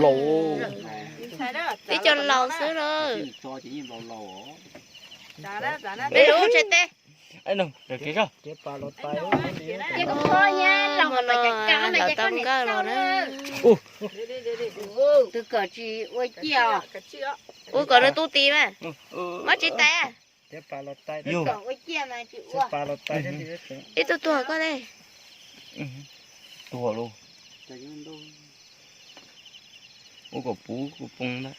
Laus. Tib co laus xwb lawm. Peb lub tsev teb. Lawv tau nkawj los na. Ua kom nws tu ti mas. Muab tsis tais. Ib tug tuag koj ne. Tuag lauj. Ua kom puv kuj poob ntag.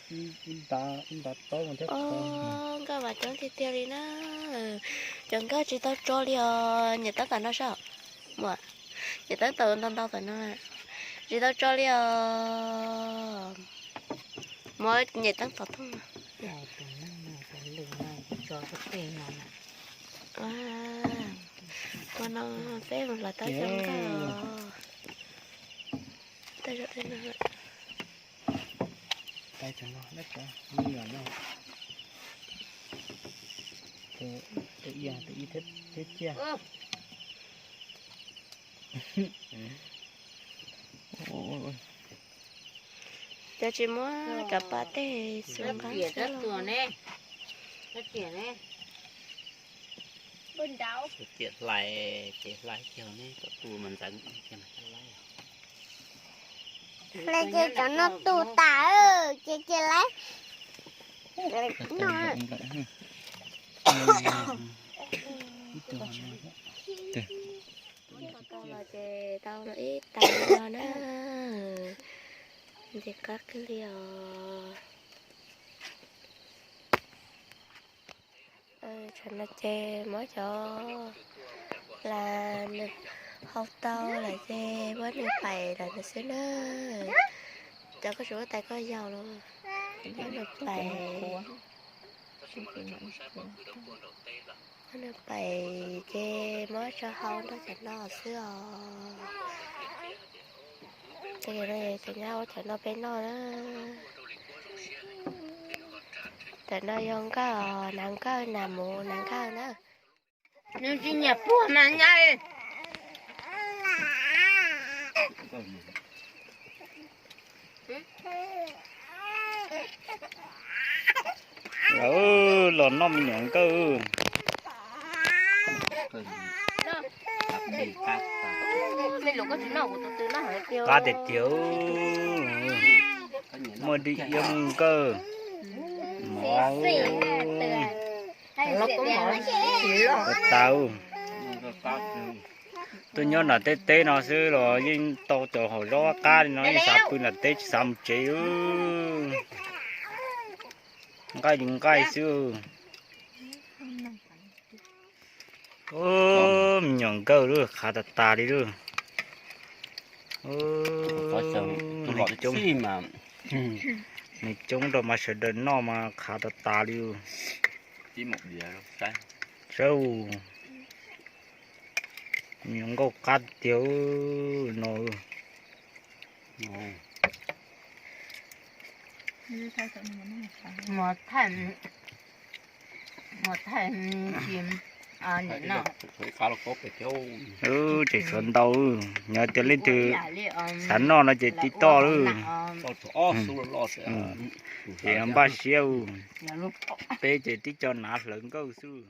Nkawj mas coob tiag tiag li na. Cov nkawj tsis tau tso li os, niam tab tom no saib. Muam, niam tab tom ntau ntau tom no. Tsis tau tso li os. Muab niam tab tom thooj. Ua no peb mus los tau cov nkawj os. Tej zaum tej no. Tais cov no, tais ib, tais ib thiab ciaj. Cov tsis muab kav paj tej xwb nqa xwb los. Ciam hlais, ces hlais kiag ne, kom tu mas ntxeev kiag mas coj laib. Hlais ces cov no tu tas, ces cia laib no. Tau los ces tau los ib tais no na. Ntxim qab kawg li os. Tsam no ces muab cov las nws hau tau lawm ces muab nws pais lawm xwb na. Cov koj tsis muab tais koj yau los, muab nws pais, muab nws pais ces muab tso hau nrog cov no xwb os. Ces nyob ua cov no peb noj na. Cov no yog nkawj, nas nkawj, nas mus nas nkawj na. Nws tsis nyiam puag mas nyab. Los noj me nyuam nkawj. Qab tiag tiag, muaj dib iab muaj nkawj, mov tas. Tuaj nyob nram tej teb no xwb los yeej tau cov hom zaub qab li no, yeej xav pw nram teb tsis xav mus tsev. Nqaij li nqaij xwb. Me nyuam nkawj lub qhav tas tas li lub. Nws coob rau mas sawv daws noj mas qhav tas tas li. Saib, me nyuam nkauj qab tiag no. Tseem tshuav ntau, yog tias leej twg xav noj no ces tib toj lawm. Ces npaj siab, peb ces tib co hnav hlawv nkawj xwb.